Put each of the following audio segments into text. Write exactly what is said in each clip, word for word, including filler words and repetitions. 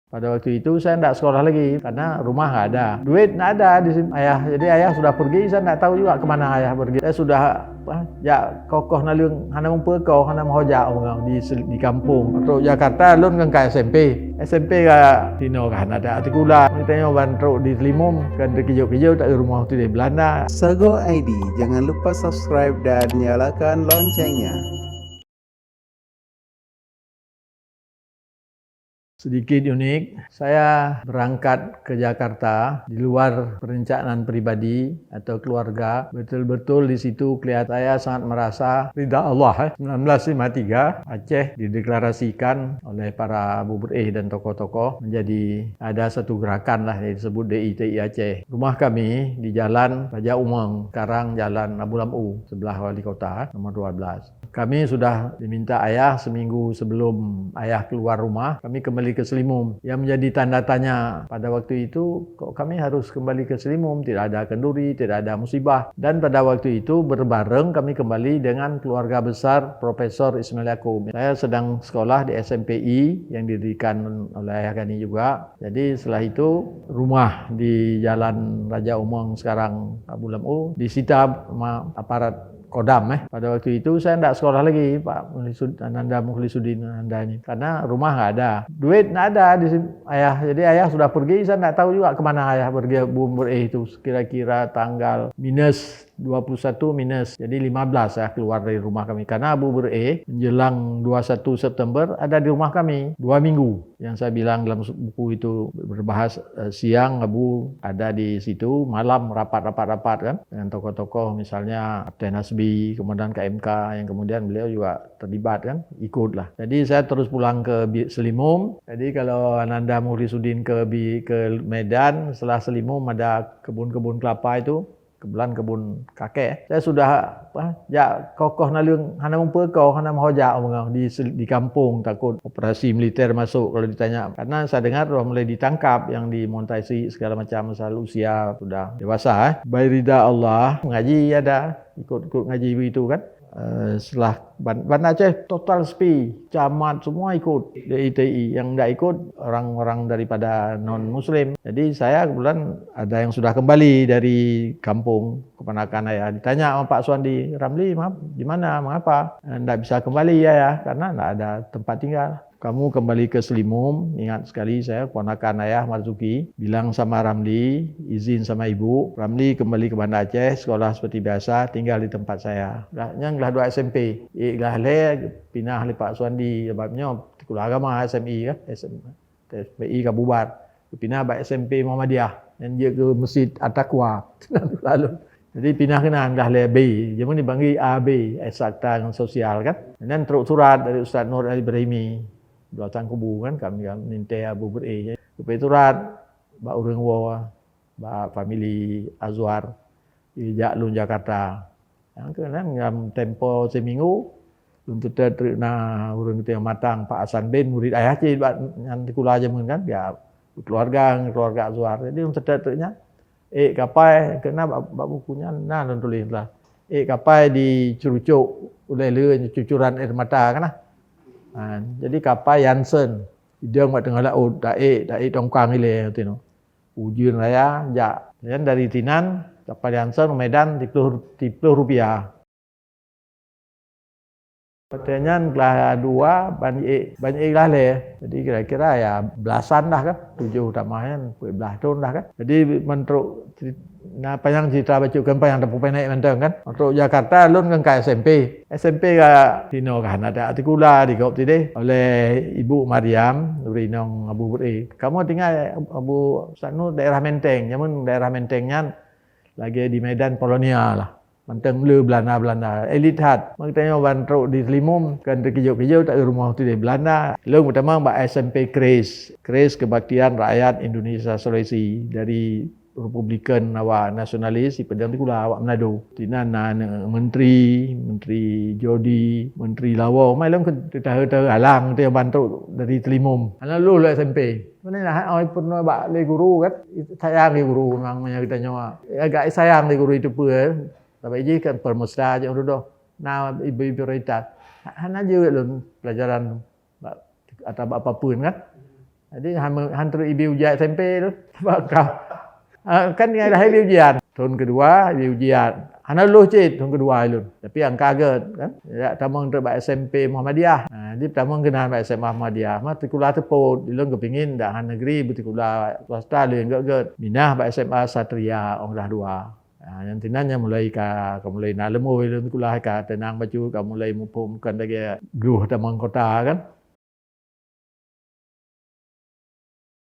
Pada waktu itu saya ndak sekolah lagi karena rumah nggak ada. Duit ndak ada di sini, ayah. Jadi ayah sudah pergi, saya ndak tahu juga ke mana ayah pergi. Saya sudah, apa, jak kokoh naleueng, hana meupeue koh, hana meuho jak di, di kampung. Trok Jakarta, lôn kan ka S M P. S M P ka sinoe ka hana ada sekolah. Geutanyoe ban trok di Selimum, kan teukijok-kijok, tak rumoh tu di Belanda. Sagoe I D, jangan lupa subscribe dan nyalakan loncengnya. Sedikit unik, saya berangkat ke Jakarta di luar perencanaan pribadi atau keluarga. Betul-betul di situ kelihatan saya sangat merasa ridha Allah, eh. Sembilan belas lima tiga, Aceh dideklarasikan oleh para Abu Bereh dan tokoh-tokoh menjadi ada satu gerakan lah yang disebut D I T I Aceh. Rumah kami di Jalan Raja Umong, sekarang Jalan Abu Lam'u, sebelah wali kota, nomor dua belas. Kami sudah diminta ayah seminggu sebelum ayah keluar rumah, kami kembali ke Selimum. Yang menjadi tanda tanya pada waktu itu, kok kami harus kembali ke Selimum? Tidak ada kenduri, tidak ada musibah. Dan pada waktu itu berbareng kami kembali dengan keluarga besar Profesor Ismail Yakub. Saya sedang sekolah di S M P I yang didirikan oleh ayah kami juga. Jadi setelah itu rumah di Jalan Raja Umong, sekarang Abu Lam'u, disita sama aparat Kodam, eh. Pada waktu itu saya ndak sekolah lagi, Pak Mukhlisud-, Ananda Mukhlisuddin Ananda ini. Karena rumah nggak ada. Duit ndak ada di sini, ayah. Jadi ayah sudah pergi, saya ndak tahu juga ke mana ayah pergi, Abu Bereh itu. Kira-kira tanggal minus dua puluh satu minus. Jadi lima belas saya keluar dari rumah kami. Karena Abu Bereh menjelang dua puluh satu September ada di rumah kami dua minggu. Yang saya bilang dalam buku itu berbahas, eh, siang Abu ada di situ, malam rapat-rapat-rapat kan dengan tokoh-tokoh, misalnya Kapten Hasbi, Komandan K M K, yang kemudian beliau juga terlibat kan, ikutlah. Jadi saya terus pulang ke Bi-, Selimum. Jadi kalau Ananda Mukhlisuddin ke Bi-, ke Medan, setelah Selimum ada kebun-kebun kelapa itu, kebetulan kebun kakek. Saya sudah, apa, jak kokoh naleueng, hana meupeue koh, hana meuho jak, di, di kampung, takut operasi militer masuk kalau ditanya. Karena saya dengar sudah mulai ditangkap yang di Montaisi segala macam, asal usia sudah dewasa, eh. Bai rida Allah, mengaji ada, ikut-ikut ngaji begitu kan. Eh, setelah Ban-, Banda Aceh total sepi, camat semua ikut D I T I. Yang ndak ikut orang-orang daripada non muslim. Jadi saya kebetulan ada yang sudah kembali dari kampung, keponakan ayah. Ditanya sama Pak Suwandi, "Ramli, ma-, di mana? Mengapa, eh, ndak bisa kembali, Ayah?" "Karena ndak ada tempat tinggal." "Kamu kembali ke Selimum, ingat sekali saya, keponakan ayah Marzuki, bilang sama Ramli, izin sama ibu, Ramli kembali ke Banda Aceh, sekolah seperti biasa, tinggal di tempat saya." Lah, nyan glah dua S M P. Eh, glah lhèe pinah lé Pak Suwandi, sebab nyoe sikula agama S M I kan, S M, S M I ka bubar. Pinah bak S M P Muhammadiyah, nyan jeuet keu Masjid At-Taqwa. Lalu, jadi pinah keunan glah lhèe B. Jameun dipanggil A B, Eksakta ngon Sosial kan. Nyan trok surat dari Ustaz Nur Al-Ibrahimi. Belakang kubu kan, kami, kami ninte Abu Bereh. Geupeu surat bak ureueng woe, bak famili Azwar, ijak lôn Jakarta. Nyang keunan dalam tempo siminggu, lôn teutap treuk na ureueng geutanyoe Matang, Pak Hasan bin, murit ayah cit bak nyan sikula jameun kan, ya, keluarga, keluarga Azwar. Jadi lôn teutap treuk nyan. Ék kapai, keunan bak, bak buku nyan na lôn tuléh lah. Ék kapai di Curucok, ulèe le cucuran air mata kan lah. Ha, jadi kapai Yansen, idong bak teungoh laôt, taék, taék tongkang ilèe teunoe. Ujeuen raya jak. Nyan dari Tinan, kapai Yansen Medan, tiplôh, tiplôh rupiah. Watèe nyan glah dua, ban ék, ban ék glah lhèe. Jadi kira-kira ya belasan dah kan, tujoh tamah nyan, peuet blah thôn dah kan. Jadi meunurot ceri-, na panyang cerita bacut kan, panyang tapeupeundek mantong kan. Meunurot Jakarta, lôn kan ka S M P. S M P ka sinoe ka hana that sikula, digop sidéh oleh Ibu Mariam, ureueng inong Abu Bereh. "Kamu tinggal, Abu Ustaz Nur, daerah Menteng." Jameun daerah Menteng nyan lagèe di Medan Polonia lah. Mantong le Belanda-Belanda. Elit that. Maka tanyoe ban trok di Selimum, kan teukijok-kijok, tak rumoh tu di Belanda. Lôn peutamong bak S M P Kris. Kris Kebaktian Rakyat Indonesia Sulawesi. Dari Republikan awak nasionalis, sipeudong sikula awak Manado. Sinan na aneuk menteri, Menteri Jodi, Menteri Lawong. Mai lôn keu teutahe-tahe alang teuh ban trok dari Selimum. Hana lulus lé S M P. Meunan lah, oh, peurunoe bak lé guru kan. Sayang lé guru memang meunyo geutanyoe. Agak sayang lé guru itu peue. Tapi jih kan peurmeusta jih dudoe. Na ibu prioritas. Hana jeuet lôn pelajaran bak, atau bak papeuen kan. Jadi han, han trok ibi ujian S M P tu. Sebab ka, ha, kan nyan lahé ibi ujian. Thon keudua ibi ujian. Hana lulus cit thon keudua ilôn. Tapi angka gét kan. Ya, tamong trok bak S M P Muhammadiyah. Ha, jadi tamong keunan bak S M A Muhammadiyah. Ma sikula teupot, ilôn geupingin dak han negeri, beusikula swasta lé gét-gét. Minah bak S M A Satria Ong Kedah dua. Ha, nyan sinan nyan mulai ka, ka mulai na leumo ilôn sikula, ka teunang bacut, ka mulai muphom kon lagée gleh tamong kota kan.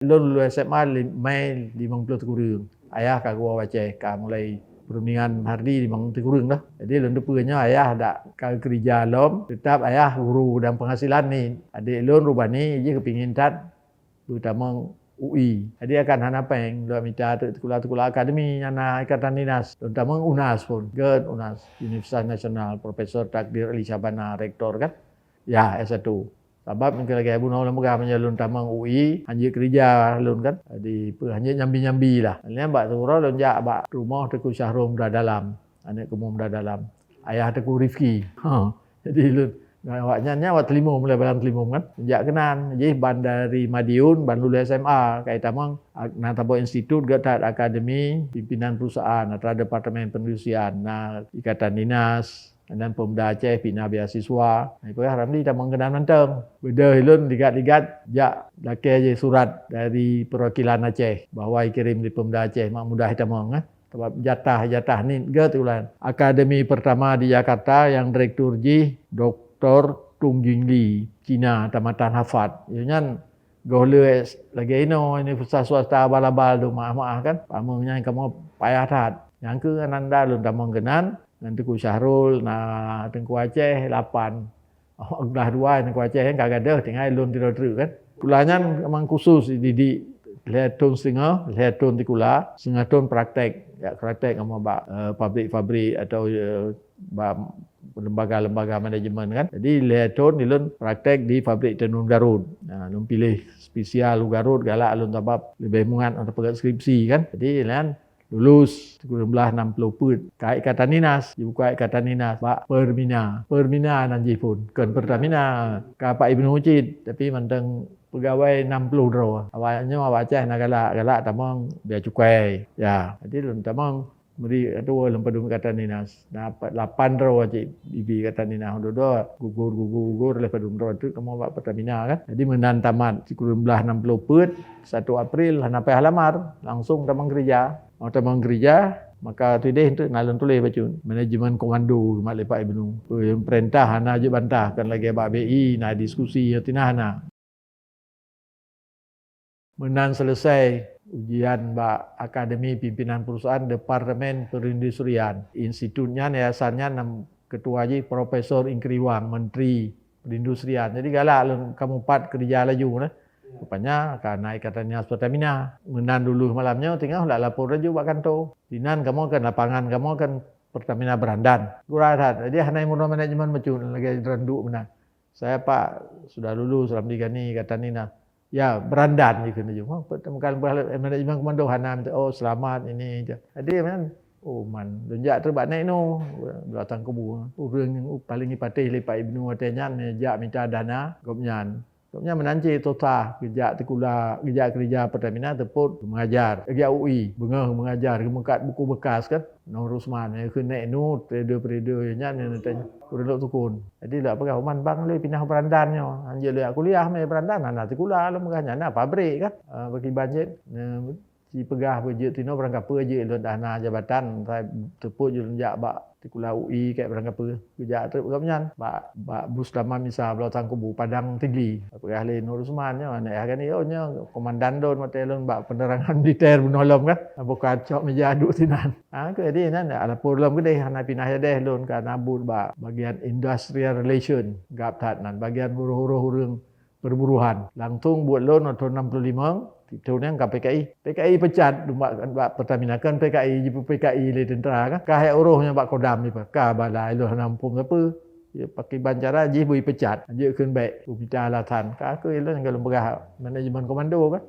Lôn lulus S M A lim-, Mei limong ploh sikureueng. Ayah ka geuwoe u Aceh, ka mulai perundingan hardi limong sikureueng dah. Jadi lôn teupeue nyoe ayah dak ka keurija lom, teutap ayah guru dan penghasilan ni. Adék lôn Rubani jih geupingin that beutamong U I. Jadi akan hana péng, lôn mita teuk sikula-sikula akademi nyang na ikatan dinas. Lôn tamong UNAS pun, gét UNAS, Universitas Nasional, Profesor Takdir Ali Syabana, rektor kan. Ya, S satu. Sabab nyang lagée bunoe lôn peugah, meunyoe lôn tamong U I, han jeuet keurija lôn kan. Jadi, peue han jeuet nyambi-nyambi lah. Nyan bak siuroe lôn jak bak rumoh Teungku Syahrul Muda Dalam, aneuk Keumue Muda Dalam. Ayah Teungku Rifki. Ha. Jadi lôn ngon awaknyan nyan awak Teulimum, mulai balang Teulimum kan. Jak keunan, jih ban dari Madiun, ban lulus S M A, ka itamong, ak-, na saboh institut gét that akademi pimpinan perusahaan, atra departemen perindustrian, na ikatan dinas, dan Pemuda Aceh pih na beasiswa. Ipeugah Ramli tamong keunan mantong. Beudôh ilôn ligat-ligat jak lakée jih surat dari perwakilan Aceh bahwa ikirém di Pemuda Aceh, mak mudah itamong, eh. Sabab jatah-jatah nit gét ulan. Akademi pertama di Jakarta nyang direktur jih Doktor Tung Jingli, Cina, tamatan Harvard. Ianyan goh le lagée inoe universitas swasta abal-abal tu, maah-maah kan. Pamong nyan kamoe payah that. Nyang keu ananda lôn tamong keunan, ngon Teungku Syahrul, na Teungku Aceh, lapan. Awak geulah dua, Teungku Aceh kan ka gadôh, tinggai lôn sidroe treuk kan. Sikula nyan memang khusus didik lhée thon siteungoh, lhée thon sikula, siteungoh thon praktek. Jak praktek kamoe bak, eh, pabrik-pabrik atau, eh, bak lembaga-lembaga manajemen kan. Jadi lhée thon ilôn praktek di pabrik tenun Garut. Nah, lôn piléh spesial u Garut galak lôn sabab leubeh mangat atau peugét skripsi kan. Jadi nyan lulus sikureueng blah nam ploh peuet. Ka ikatan dinas, jibuka ikatan dinas bak Permina. Permina nan jih phon, kon Pertamina. Ka Pak Ibnu cit, tapi mantong peugawai nam ploh droe. Awak nyoe awak Aceh na galak, galak tamong bea cukai. Ya, jadi lôn tamong meuri ketua lôn padum ikatan dinas. Na lapan droe cit ibi ikatan dinas, dua-dua gugur, gugur, gugur, lheueh padum droe treuk kamoe bak Pertamina kan. Jadi meunan tamat sikureueng blah nam ploh peuet, satu April hana payah lamar, langsung tamong keurija. Óh tamong keurija, maka tuléh teuk na lôn tuléh bacut, manajemen komando mat lé Pak Ibnu. Peue peurintah hana jeuet bantah, kon lagée bak B I na diskusi, nyoe tina hana. Meunan seuleusai ujian bak Akademi Pimpinan Perusahaan Departemen Perindustrian. Institut nyan, yayasan nyan, nam ketua jih Profesor Ingkriwang, Menteri Perindustrian. Jadi galak lôn kamoe pat keurija laju nah. Rupanya ka na ikatan dinas Pertamina. Meunan lulus malam nyoe teungoh lak lapor laju bak kanto. Sinan kamoe kan lapangan kamoe kan Pertamina Berandan. Gura that. Jadi hana meurunoe manajemen bacut lagée randuk meunan. Saya, Pak, sudah lulus Ramli Ghani, ikatan dinas. Ya, Berandan jih keuneuk jeuet. Manajemen komando hana minta, oh, selamat, ini, itu. Jadi, man, oh, man, lôn jak teuk bak Nek Noh, Blang Tangkubu. Ureuëng nyang paléng jipatéh lé Pak Ibnu watée nyan, jak mita dana gobnyan. Gobnyan meunan cit susah, geujak sikula, geujak keurija Pertamina, teupot mengajar. Geujak U I, beungoh mengajar, geumeukat buku bekas kan. Noh Rusman, keuneuk Nek Noh, periode-periode nyan, nyan, nyan, ureuëng Lhoksukon. Jadi lôn peugah, "Uman bang lé pinah Berandan nyoe." Hanjeuet lôn jak kuliah mé Berandan, hana sikula lôn peugah nyan na pabrik kan. Ah, pakriban jeuet, eh, jipeugah beujeuet tinoe barangkapeue jeuet lôn dah na jabatan, sai teupot jeuet lôn jak bak sikula U I kek barangkapeue. Geujak treb gobnyan bak, bak Bus Taman Misa Blang Tangkubu Padang Tinggi. Peugah lé Nur Usman nyoe, aneuk yah kan, "Oh, nyoe komandan lôn, watée lôn bak penerangan militer bunoe lom kan. Buka cok meja duek sinan." Ah, keu jadi nyan, ya, lapor lom keudeh, hana pinah jadeh lôn ka na buet bak bagian industrial relation, gab that nan, bagian uroh-uroh ureuëng perburuhan. Langsung buet lôn atau enam puluh lima, itu nyang ka P K I. P K I pecat, bak, bak Pertamina kan P K I, jipeu P K I lé tentara kan. Ka hék uroh nyang bak Kodam ipa, ka bala ilôn hana muphom sapeue. Ya, pakriban cara jih beu ipecat, jeuet kheun bék, beu mita alasan. Ka keu ilôn nyang ka lôn peugah manajemen komando kan.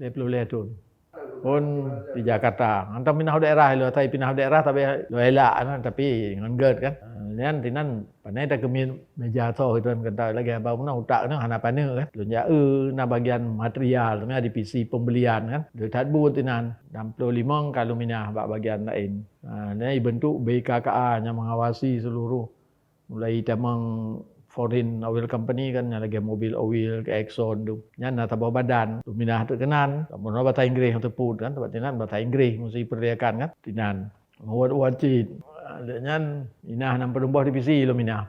Lhée ploh lhée thon. Phôn di Jakarta. Hantom pinah u daerah, lôn asai pinah u daerah, tapi lôn elak kan, tapi ngon gèt kan. Nyan sinan pandai takeumiet meja soe itu kan, kata lagèe haba meunan utak nyoe hana paneuk kan. Lôn jak eu na bagian material, na divisi pembelian kan. Lôn that buet sinan, enam puluh lima ka lôn minah bak bagian laén. Ha, nyan bentuk B K K A nyang mengawasi seluruh, mulai tamong foreign oil company kan, nyang lagèe Mobil Oil, ke Exxon tu. Nyan na saboh badan, lôn minah teuk keunan, lamun bahasa Inggréh teupeu kan, sabab sinan bahasa Inggréh mesti perlihatkan kan, sinan. Ngon wacit. Lheueh nyan minah enam puluh boh divisi lôn minah.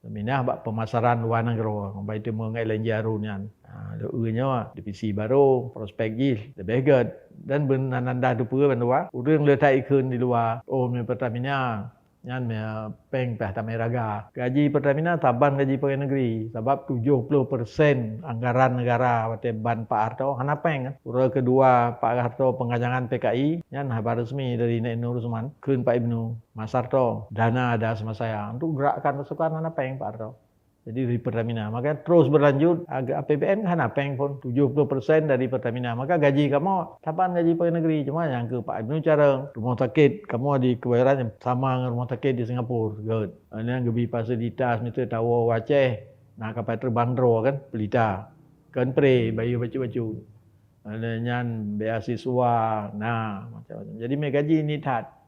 Lôn minah bak pemasaran luar nanggroe, bak itu ngon L N G Arun nyan. Ha, lôn eu nyoe divisi barô, prospek jih leubeh gèt. Dan beunanda teupeue bandua, ureueng le that ikheun di luwa, oh, meu Pertamina, nyan meu péng pih tamè raga. Gaji Pertamina saban gaji pegawai negeri, sabab tujoh ploh persen anggaran negara watèe ban Pak Harto hana péng kan. Uroe keudua Pak Harto pengajangan P K I, nyan haba resmi dari Nek Nur Usman, kheun Pak Ibnu, Mas Harto, dana ada sama saya. Untuk gerakkan pasukan hana péng Pak Harto. Jadi dari Pertamina. Maka terus berlanjut, ag-, A P B N hana péng pun, tujoh ploh persen dari Pertamina. Maka gaji kamoe saban gaji pegawai negeri. Cuma nyang keu Pak Ibnu Careng, rumah sakit kamoe di Kebayoran sama ngon rumah sakit di Singapura. Gèt. Nyan geubi fasilitas, miseue tower u Aceh, na kapai terbang droe kan, pelita. Kan pre, bayeue bacut-bacut. Ada nyan beasiswa, na macam-macam. Jadi meu gaji ni that.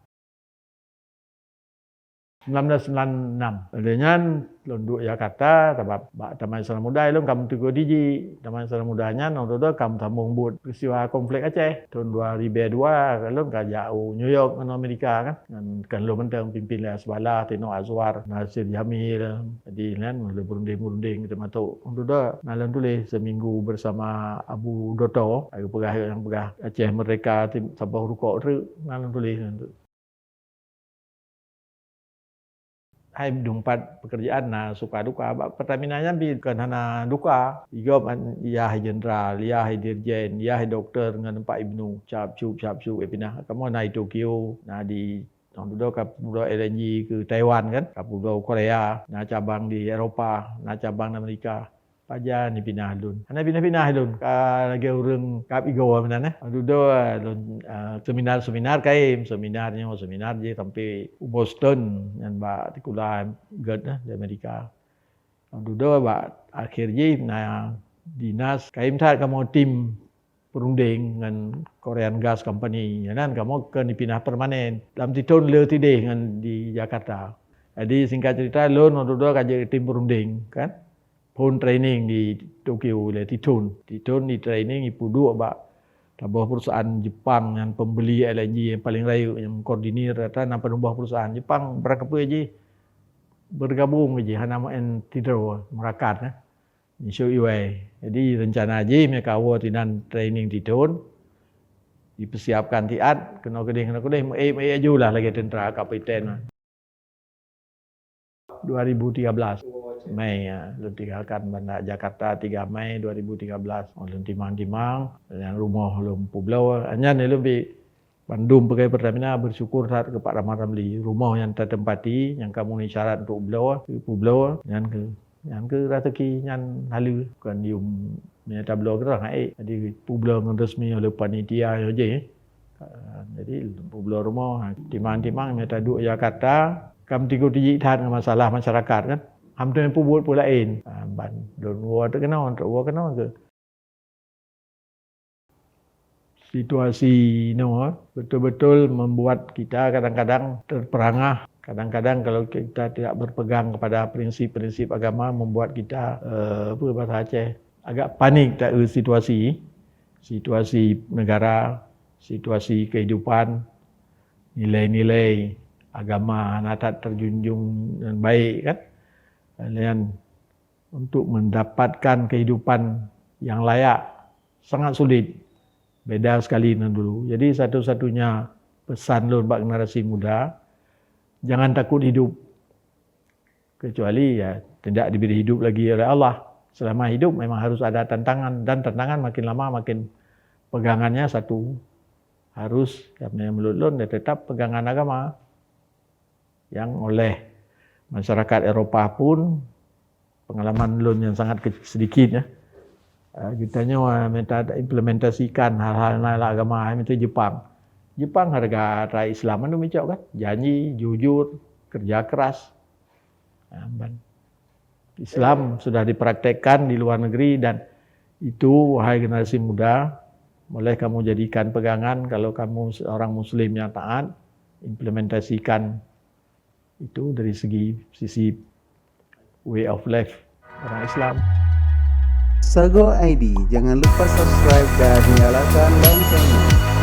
Sembilan belas sembilan enam. Lheueh nyan lôn duek Jakarta, sabab bak Taman Islam Muda lôn ka meuteugôt diji. Taman Islam Muda nyan, lôn dua ka meusambông buet peristiwa konflik Aceh. Thôn dua ribu dua, lôn ka jak u New York ngon Amerika kan. Ngon kan lôn mantong pimpin lé Hasballah, Tino Azwar, Nasir Jamil. Jadi nyan lôn berunding-berunding teumasok lôn dua na lôn tuléh Seminggu Bersama Abu Doto. Aku peugah nyang peugah Aceh Merdeka, tim saboh rukok treuk na lôn tuléh. Hai dumpat pekerjaan na suka duka. Bak Pertamina nyan pi kon hana duka. Igob an, yah jenderal, yah dirjen, yah doktor ngon Pak Ibnu. Cap cup, cap cup, eh, pinah. Kamoe na di Tokyo, na di, nang dudoe ka pudoe L N G ke Taiwan kan, ka pudoe Korea, na cabang di Eropa, na cabang di Amerika. Pajan jipinah lôn. Hana pinah-pinah lôn. Ka lagèe ureueng kab igoe meunan, eh. Dudoe lôn, eh, seminar-seminar kaém, seminar nyoe, seminar jih sampai u Boston, nyan bak sikula gèt, eh, di Amerika. Dudoe bak akhir jih na dinas kaém that kamoe tim perunding ngon Korean Gas Company. Nyan kamoe keu jipinah permanen. Lam sithôn le sideh ngon di Jakarta. Jadi singkat cerita, lôn dudoe ka jeuet tim perunding, kan. Phôn training di Tokyo lé sithôn. Sithôn di training, jipeuduek bak saboh perusahaan Jepang nyang pembeli L N G nyang paleng rayeuk, nyang koordinir rata na peunuboh perusahaan Jepang. Barangkapeue jih bergabung jih, hana meu'en sidroe meurakat, eh. Nishok Iwai. Jadi rencana jih, meu kawoe sinan training sithôn, jipeusiapkan siat, keunoe keudeh, keunoe keudeh, meu'ék-meu'ék aju lah lagèe tentara kapiten. Dua ribu tiga belas. Mei, ya. Lôn tinggalkan Banda Jakarta tiga Mei dua ribu tiga belas. Oh, lôn timang-timang, dan rumoh lôn peubloe. Nyan lôn bi bandum pegawai Pertamina bersyukur that keu Pak Rahmat Ramli. Rumoh nyang tatempati, nyang ka meunui syarat untuk bloe, peubloe, nyan keu, nyan keu raseuki nyan haleue. Bukan yum, meunyo tabloe keudroe han ék. Jadi peubloe ngon resmi oleh panitia nyoe jih. Ah, jadi peubloe rumoh, ha, timang-timang meunyo taduek Jakarta, ka meuteugôt jih that ngon masalah masyarakat kan. Hana meuteumé peubuet peue laén. Ah, ban lôn woe teuk keunoe, trok woe keunoe keu. Situasi inoe betul-betul membuat kita kadang-kadang terperangah. Kadang-kadang kalau kita tidak berpegang kepada prinsip-prinsip agama, membuat kita, eh, apa bahasa Aceh, agak panik taeu situasi, situasi negara, situasi kehidupan, nilai-nilai agama hana that terjunjung dengan baik, kan. Dan untuk mendapatkan kehidupan yang layak sangat sulit. Beda sekali dengan dulu. Jadi satu-satunya pesan lôn bak generasi muda, jangan takut hidup. Kecuali, ya, tidak diberi hidup lagi oleh Allah. Selama hidup memang harus ada tantangan, dan tantangan makin lama makin pegangannya satu. Harus, ya, menurut lôn, ya, tetap pegangan agama. Yang oleh masyarakat Eropa pun, pengalaman lôn yang sangat ke-, sedikit, ya, Ah, geutanyoe, ah, minta implementasikan hal-hal na lam agama, hai meuntri Jepang. Jepang harga rakyat Islam anu micok kan? Janji, jujur, kerja keras. Ah, ban. Islam sudah dipraktekkan di luar negeri dan itu, wahai generasi muda, boleh kamu jadikan pegangan kalau kamu seorang muslim yang taat, implementasikan itu dari segi sisi way of life orang Islam. Sagoe I D, jangan lupa subscribe dan nyalakan loncengnya.